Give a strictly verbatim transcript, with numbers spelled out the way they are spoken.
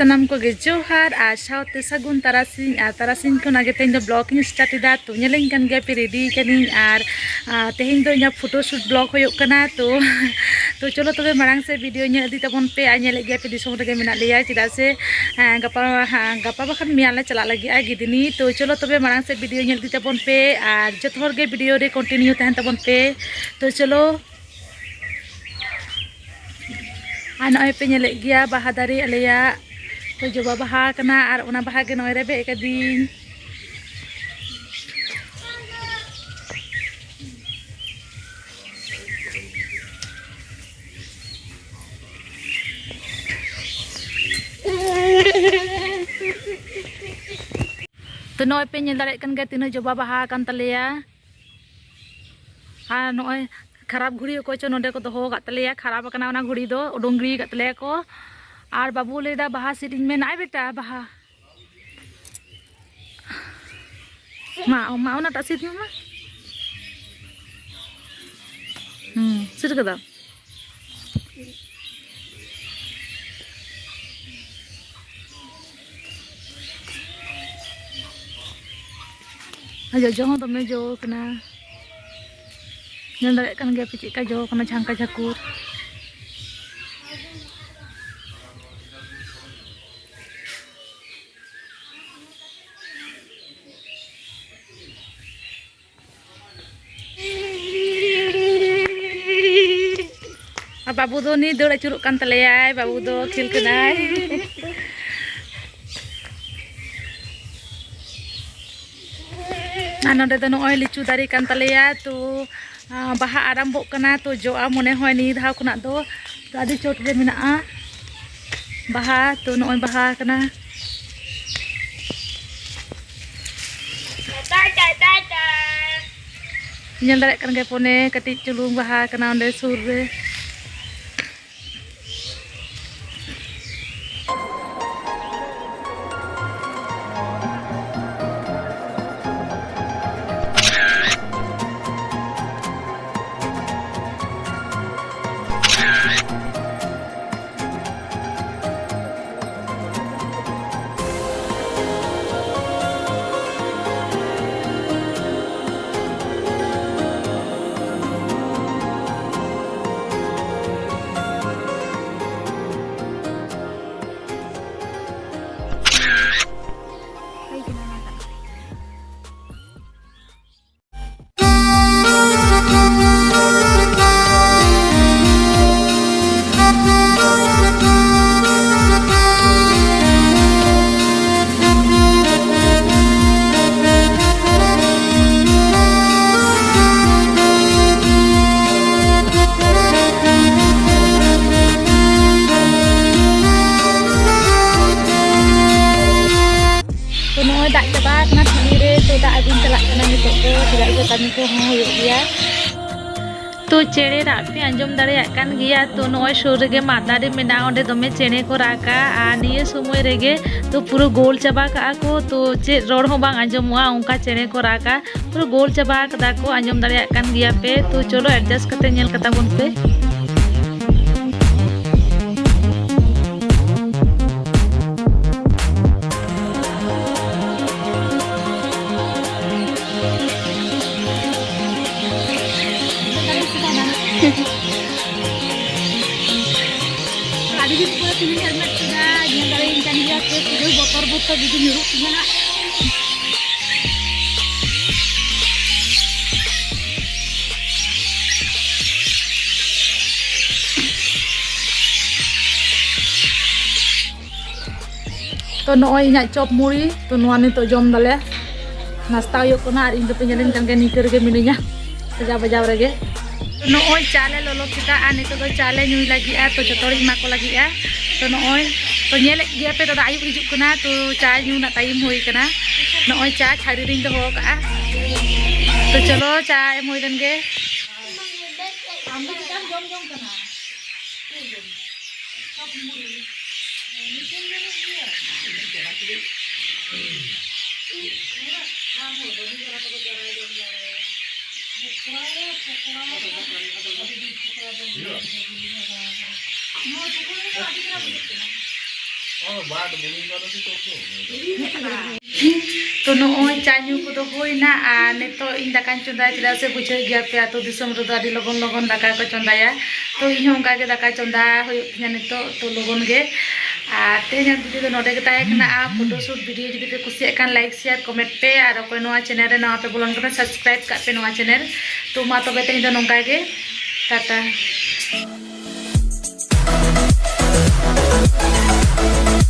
ᱥᱟᱱᱟᱢ ᱠᱚᱜᱮ ᱡᱚᱦᱟᱨ ᱟᱨ ᱥᱟᱶᱛᱮ ᱥᱟᱹᱜᱩᱱ ᱛᱟᱨᱟᱥᱤᱧ᱾ ᱟᱨ ᱛᱟᱨᱟᱥᱤᱧ ᱠᱷᱚᱱᱟᱜ ᱜᱮ ᱛᱮᱦᱮᱧ ᱫᱚ ᱵᱞᱚᱜ ᱤᱧ ᱥᱴᱟᱨᱴ ᱮᱫᱟ᱾ ᱛᱚ, ᱧᱮᱞᱮᱧ ᱠᱟᱱ ᱜᱮᱭᱟ ᱯᱮ, ᱨᱮᱰᱤ ᱠᱟᱹᱱᱟᱹᱧ᱾ ᱟᱨ ᱟᱨ ᱛᱮᱦᱮᱧ ᱫᱚ ᱤᱧᱟᱹᱜ ᱯᱷᱳᱴᱳ ᱥᱩᱴ ᱵᱞᱚᱜ ᱦᱩᱭᱩᱜ ᱠᱟᱱᱟ᱾ ᱛᱚ, ᱛᱚ ᱪᱚᱞᱚ ᱛᱚᱵᱮ ᱢᱟᱲᱟᱝ ᱥᱮᱫ ᱵᱷᱤᱰᱤᱭᱳ ᱧᱮᱞ ᱤᱫᱤ ᱛᱟᱵᱚᱱ ᱯᱮ᱾ ᱟᱨ ᱧᱮᱞᱮᱫ ᱜᱮᱭᱟ ᱯᱮ, ᱫᱤᱥᱚᱢ ᱨᱮᱜᱮ ᱢᱮᱱᱟᱜ ᱞᱮᱭᱟ, ᱪᱮᱫᱟᱜ ᱥᱮ ᱦᱮᱸ, ᱜᱟᱯᱟ, ᱦᱮᱸ, ᱜᱟᱯᱟ ᱵᱟᱠᱷᱟᱱ ᱢᱮᱭᱟᱝ ᱞᱮ ᱪᱟᱞᱟᱜ ᱞᱟᱹᱜᱤᱫᱼᱟ ᱜᱤᱫᱷᱱᱤ᱾ ᱛᱚ ᱪᱚᱞᱚ ᱛᱚᱵᱮ ᱢᱟᱲᱟᱝ ᱥᱮᱫ ᱵᱷᱤᱰᱤᱭᱳ ᱧᱮᱞ ᱤᱫᱤ ᱛᱟᱵᱚᱱ ᱯᱮ ᱟᱨ ᱡᱚᱛᱚ ᱦᱚᱲ ᱜᱮ ᱵᱷᱤᱰᱤᱭᱳ ᱨᱮ ᱠᱚᱱᱴᱤᱱᱤᱭᱩ ᱛᱟᱦᱮᱱ ᱛᱟᱵᱚᱱ ᱯᱮ᱾ ᱛᱚ ᱪᱚᱞᱚ᱾ ᱟᱨ ᱱᱚᱜᱼᱚᱭ ᱯᱮ ᱧᱮᱞᱮᱫ ᱜᱮᱭᱟ ᱵᱟᱦᱟ ᱫᱟᱨᱮ ᱟᱞᱮᱭᱟᱜ ᱛᱚ ᱡᱚᱵᱟ ᱵᱟᱦᱟ ᱠᱟᱱᱟ, ᱟᱨ ᱚᱱᱟ ᱵᱟᱦᱟ ᱜᱮ ᱱᱚᱜᱼᱚᱭ ᱨᱮᱵᱮᱫ ᱠᱟᱫᱤᱧ᱾ ᱛᱚ ᱱᱚᱜᱼᱚᱭ ᱯᱮ ᱧᱮᱞ ᱫᱟᱲᱮᱭᱟᱜ ᱠᱟᱱ ᱜᱮᱭᱟ ᱛᱤᱱᱟᱹᱜ ᱡᱚᱵᱟ ᱵᱟᱦᱟ ᱟᱠᱟᱱ ᱛᱟᱞᱮᱭᱟ᱾ ᱟᱨ ᱱᱚᱜᱼᱚᱭ ᱠᱷᱟᱨᱟᱯ ᱜᱷᱩᱲᱤ ᱚᱠᱚᱭ ᱪᱚ ᱱᱚᱰᱮ ᱠᱚ ᱫᱚᱦᱚ ᱟᱠᱟᱫ ᱛᱟᱞᱮᱭᱟ, ᱠᱷᱟᱨᱟᱯ ᱟᱠᱟᱱᱟ ᱚᱱᱟ ᱜᱷᱩᱲᱤ ᱫᱚ, ᱩᱰᱩᱝ ᱜᱤᱲᱤ ᱟᱠᱟᱫ ᱛᱟᱞᱮᱭᱟ ᱠᱚ᱾ ᱟᱨ ᱵᱟᱹᱵᱩ ᱞᱟᱹᱭᱫᱟ ᱵᱟᱦᱟ ᱥᱤᱫ ᱤᱧ ᱢᱮ, ᱱᱟᱭ ᱵᱮᱴᱟ ᱵᱟᱦᱟ᱾ ᱢᱟ, ᱢᱟ, ᱚᱱᱟᱴᱟᱜ ᱥᱤᱫ ᱢᱮ, ᱢᱟ᱾ ᱦᱩᱸ, ᱥᱤᱫ ᱠᱟᱫᱟᱢ? ᱟᱨ ᱡᱚᱡᱚ ᱦᱚᱸ ᱫᱚᱢᱮ ᱡᱚ ᱠᱟᱱᱟ᱾ ᱧᱮᱞ ᱫᱟᱲᱮᱭᱟᱜ ᱠᱟᱱ ᱜᱮᱭᱟ ᱯᱮ ᱪᱮᱫ ᱞᱮᱠᱟ ᱡᱚ ᱠᱟᱱᱟ, ᱡᱷᱟᱝᱠᱟ ᱡᱷᱟᱹᱠᱩᱨ᱾ ᱟᱨ ᱵᱟᱹᱵᱩ ᱫᱚ ᱩᱱᱤ ᱫᱟᱹᱲ ᱟᱹᱪᱩᱨᱚᱜ ᱠᱟᱱ ᱛᱟᱞᱮᱭᱟᱭ, ᱵᱟᱹᱵᱩ ᱫᱚ ᱠᱷᱮᱞ ᱠᱟᱱᱟᱭ᱾ ᱟᱨ ᱱᱚᱰᱮ ᱫᱚ ᱱᱚᱜᱼᱚᱭ ᱞᱤᱪᱩ ᱫᱟᱨᱮ ᱠᱟᱱ ᱛᱟᱞᱮᱭᱟ, ᱛᱚ, ᱟᱸ, ᱵᱟᱦᱟ ᱟᱨᱟᱢᱵᱷᱚᱜ ᱠᱟᱱᱟ, ᱛᱚ ᱡᱚᱜᱼᱟ ᱢᱚᱱᱮ ᱦᱚᱭ ᱱᱤᱭᱟᱹ ᱫᱷᱟᱣ ᱠᱷᱚᱱᱟᱜ ᱫᱚ᱾ ᱛᱚ ᱟᱹᱰᱤ ᱪᱚᱴ ᱨᱮ ᱢᱮᱱᱟᱜᱼᱟ ᱵᱟᱦᱟ, ᱛᱚ ᱱᱚᱜᱼᱚᱭ ᱵᱟᱦᱟ ᱠᱟᱱᱟ᱾ ᱧᱮᱞ ᱫᱟᱲᱮᱭᱟᱜ ᱠᱟᱱ ᱜᱮᱭᱟ ᱯᱚᱱᱮ ᱠᱟᱹᱴᱤᱡ ᱪᱩᱞᱩᱝ ᱵᱟᱦᱟ ᱠᱟᱱᱟ ᱚᱸᱰᱮ ᱥᱩᱨ ᱨᱮ᱾ ᱤᱧ ᱪᱟᱞᱟᱜ ᱠᱟᱱᱟ ᱱᱤᱛᱚᱜ ᱫᱚ, ᱪᱮᱫᱟᱜ ᱥᱮ ᱠᱟᱹᱢᱤ ᱠᱚᱦᱚᱸ ᱦᱩᱭᱩᱜ ᱜᱮᱭᱟ᱾ ᱛᱚ ᱪᱮᱬᱮ ᱨᱟᱜ ᱯᱮ ᱟᱸᱡᱚᱢ ᱫᱟᱲᱮᱭᱟᱜ ᱠᱟᱱ ᱜᱮᱭᱟ᱾ ᱛᱚ ᱱᱚᱜᱼᱚᱭ ᱥᱩᱨ ᱨᱮᱜᱮ ᱢᱟᱫ ᱫᱟᱨᱮ ᱢᱮᱱᱟᱜᱼᱟ, ᱚᱸᱰᱮ ᱫᱚᱢᱮ ᱪᱮᱬᱮ ᱠᱚ ᱨᱟᱜᱟ᱾ ᱟᱨ ᱱᱤᱭᱟᱹ ᱥᱚᱢᱚᱭ ᱨᱮᱜᱮ ᱛᱚ ᱯᱩᱨᱟᱹ ᱜᱳᱞ ᱪᱟᱵᱟ ᱠᱟᱜᱼᱟ ᱠᱚ, ᱛᱚ ᱪᱮᱫ ᱨᱚᱲ ᱦᱚᱸ ᱵᱟᱝ ᱟᱸᱡᱚᱢᱚᱜᱼᱟ, ᱚᱱᱠᱟ ᱪᱮᱬᱮ ᱠᱚ ᱨᱟᱜᱟ᱾ ᱯᱩᱨᱟᱹ ᱜᱳᱞ ᱪᱟᱵᱟ ᱠᱟᱫᱟ ᱠᱚ, ᱟᱸᱡᱚᱢ ᱫᱟᱲᱮᱭᱟᱜ ᱠᱟᱱ ᱜᱮᱭᱟ ᱯᱮ᱾ ᱛᱚ ᱪᱚᱞᱚ adjust ᱠᱟᱛᱮ ᱧᱮᱞ ᱠᱟᱛᱟ ᱵᱚᱱ ᱯᱮ᱾ ᱟᱹᱰᱤ ᱫᱤᱱ ᱯᱚᱨᱮ ᱛᱮᱦᱮᱧ helmet ᱠᱮᱫᱟ, ᱧᱮᱞ ᱫᱟᱲᱮᱭᱟᱹᱧ ᱠᱟᱱ ᱜᱮᱭᱟ ᱯᱮ, ᱯᱩᱨᱟᱹ ᱵᱚᱛᱚᱨ ᱵᱚᱛᱚᱨ ᱡᱩᱫᱤ ᱧᱩᱨᱩᱜ ᱛᱤᱧᱟ ᱦᱟᱸᱜ᱾ ᱛᱚ ᱱᱚᱜᱼᱚᱭ ᱤᱧᱟᱹᱜ ᱪᱚᱯ ᱢᱩᱲᱤ, ᱛᱚ ᱱᱚᱣᱟ ᱱᱤᱛᱚᱜ ᱡᱚᱢ ᱫᱟᱞᱮ, ᱱᱟᱥᱛᱟ ᱦᱩᱭᱩᱜ ᱠᱟᱱᱟ᱾ ᱟᱨ ᱤᱧ ᱫᱚᱯᱮ ᱧᱮᱞᱤᱧ ᱠᱟᱱ ᱜᱮᱭᱟ, ᱱᱤᱝᱠᱟᱹ ᱨᱮᱜᱮ ᱢᱤᱱᱟᱹᱧᱟ ᱥᱟᱡᱟᱣ ᱵᱟᱡᱟᱣ ᱨᱮᱜᱮ᱾ ᱛᱚ ᱱᱚᱜᱼᱚᱭ ᱪᱟ ᱞᱮ ᱞᱚᱞᱚ ᱠᱮᱫᱟ ᱟᱨ ᱱᱤᱛᱚᱜ ᱫᱚ ᱪᱟ ᱞᱮ ᱧᱩᱭ ᱞᱟᱹᱜᱤᱫᱼᱟ᱾ ᱛᱚ ᱡᱚᱛᱚ ᱦᱚᱲᱤᱧ ᱮᱢᱟ ᱠᱚ ᱞᱟᱹᱜᱤᱫᱼᱟ᱾ ᱛᱚ ᱱᱚᱜᱼᱚᱭ ᱛᱚ ᱧᱮᱞᱮᱫ ᱜᱮᱭᱟ ᱯᱮ, ᱫᱟᱫᱟ ᱟᱹᱭᱩᱵ ᱦᱤᱡᱩᱜ ᱠᱟᱱᱟ, ᱛᱚ ᱪᱟ ᱧᱩ ᱨᱮᱱᱟᱜ time ᱦᱩᱭ ᱠᱟᱱᱟ᱾ ᱱᱚᱜᱼᱚᱭ ᱪᱟ ᱪᱷᱟᱹᱲᱤ ᱨᱤᱧ ᱫᱚᱦᱚ ᱠᱟᱜᱼᱟ᱾ ᱛᱚ ᱪᱚᱞᱚ ᱪᱟ ᱮᱢ ᱦᱩᱭ ᱞᱮᱱ ᱜᱮ᱾ ᱟᱢ ᱫᱚ ᱪᱮᱫᱟᱢ ᱡᱚᱢ ᱡᱚᱝ ᱠᱟᱱᱟ? ᱛᱚ ᱱᱚᱜᱼᱚᱭ ᱪᱟ ᱧᱩ ᱠᱚᱫᱚ ᱦᱩᱭᱱᱟ ᱟᱨ ᱱᱤᱛᱚᱜ ᱤᱧ ᱫᱟᱠᱟᱧ ᱪᱚᱸᱫᱟᱭᱟ, ᱪᱮᱫᱟᱜ ᱥᱮ ᱵᱩᱡᱷᱟᱹᱣ ᱜᱮᱭᱟ ᱯᱮ ᱟᱹᱛᱩ ᱫᱤᱥᱚᱢ ᱨᱮᱫᱚ ᱟᱹᱰᱤ ᱞᱚᱜᱚᱱ ᱞᱚᱜᱚᱱ ᱫᱟᱠᱟ ᱠᱚ ᱪᱚᱸᱫᱟᱭᱟ᱾ ᱛᱚ ᱤᱧ ᱦᱚᱸ ᱚᱱᱠᱟ ᱜᱮ ᱫᱟᱠᱟ ᱪᱚᱸᱫᱟ ᱦᱩᱭᱩᱜ ᱛᱤᱧᱟᱹ ᱱᱤᱛᱚᱜ ᱛᱚ ᱞᱚᱜᱚᱱ ᱜᱮ᱾ ᱟᱨ ᱛᱮᱦᱮᱧᱟᱜ video ᱫᱚ ᱱᱚᱰᱮ ᱜᱮ ᱛᱟᱦᱮᱸ ᱠᱟᱱᱟ᱾ ᱟᱨ photoshoot video ᱡᱩᱫᱤ ᱯᱮ ᱠᱩᱥᱤᱭᱟᱜ ᱠᱷᱟᱱ like share comment ᱯᱮ, ᱟᱨ ᱚᱠᱚᱭ ᱱᱚᱣᱟ channel ᱨᱮ ᱱᱟᱣᱟ ᱯᱮ ᱵᱚᱞᱚᱱ ᱠᱟᱱᱟ subscribe ᱠᱟᱜ ᱯᱮ ᱱᱚᱣᱟ channel᱾ ᱛᱚ ᱢᱟ ᱛᱚᱵᱮ ᱛᱮᱦᱮᱧ ᱫᱚ ᱱᱚᱝᱠᱟ ᱜᱮ, ᱴᱟᱴᱟ᱾